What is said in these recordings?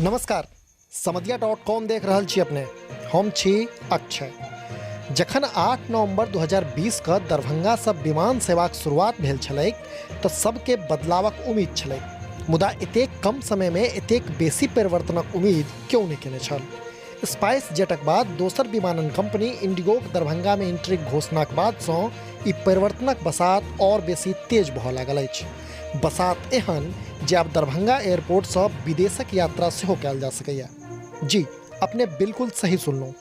नमस्कार, समदिया dot com देख रहल छी अपने। हम छी अक्षय। जखन 8 नवंबर 2020 के दरभंगासँ विमान सेवाक शुरुआत भेल छलैक तऽ सबके बदलावक उम्मीद छलैक, मुदा एतेक कम समयमे एतेक बेसी परिवर्तनक उम्मीद क्यों नहि केने छल। स्पाइस जेटक बाद दोसर विमानन कंपनी इंडिगोक दरभंगामे एंट्रीक घोषणाक बादसँ ई परिवर्तनक बसात आओर बेसी तेज भऽ लागल अछि। बसात एहन जे आब दरभंगा एयरपोर्टसँ विदेशक यात्रा सेहो कयल जा सकैए। जी, अपने बिल्कुल सही सुनलहुँ।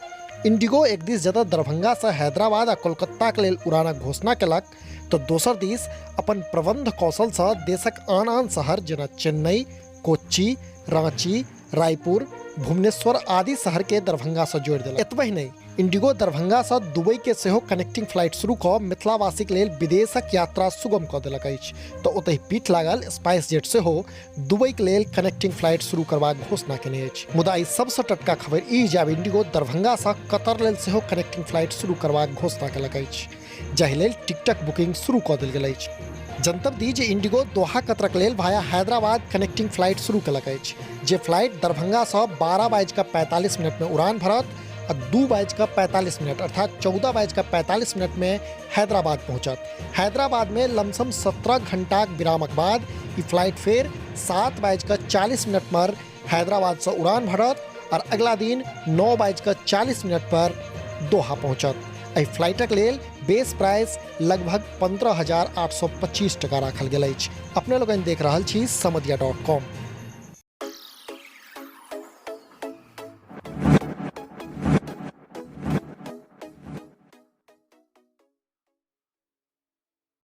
इंडिगो एक दिस जतऽ दरभंगासँ हैदराबाद आ कोलकाताक लेल उड़ानक घोषणा केलक तऽ दोसर दिस अपन प्रबंध कौशलसँ देशक आन आन शहर जेना चेन्नई, कोच्चि, रांची, रायपुर, भुवनेश्वर आदि शहर के दरभंगा से जोड़ि देलक। एतबे नहि, इंडिगो दरभंगा से दुबई के सेहो कनेक्टिंग फ्लाइट शुरू कऽ मिथिलावासीक लेल विदेशक यात्रा सुगम कऽ देलक अछि। तऽ ओतहि पीठ लागल स्पाइस जेट सेहो दुबईक लेल कनेक्टिंग फ्लाइट शुरू करबाक घोषणा केने अछि। मुदा ई सबसँ टटका खबरि ई जे आब इंडिगो दरभंगा से कतर लेल सेहो कनेक्टिंग फ्लाइट शुरू करबाक घोषणा केलक अछि, जाहि लेल टिकटक बुकिंग शुरू कऽ देल गेल अछि। जनतब दी जे इंडिगो दोहा कतरक लेल भाया हैदराबाद कनेक्टिंग फ्लाइट शुरू केलक अछि, जे फ्लाइट दरभंगासँ 12:45 में उड़ान भरत आ 2:45 अर्थात 14:45 में हैदराबाद पहुंचत। हैदराबाद में लमसम 17 घंटाक विरामक बाद ई फ्लाइट फेर 7:40 पर हैदराबाद से उड़ान भरत और अगला दिन 9:40 पर दोहा पहुंचत। एहि फ्लाइटक लेल बेस प्राइस लगभग 15,825 टका राखल गेल अछि। अपने लोगन देख रहल छी समदिया डॉट कॉम।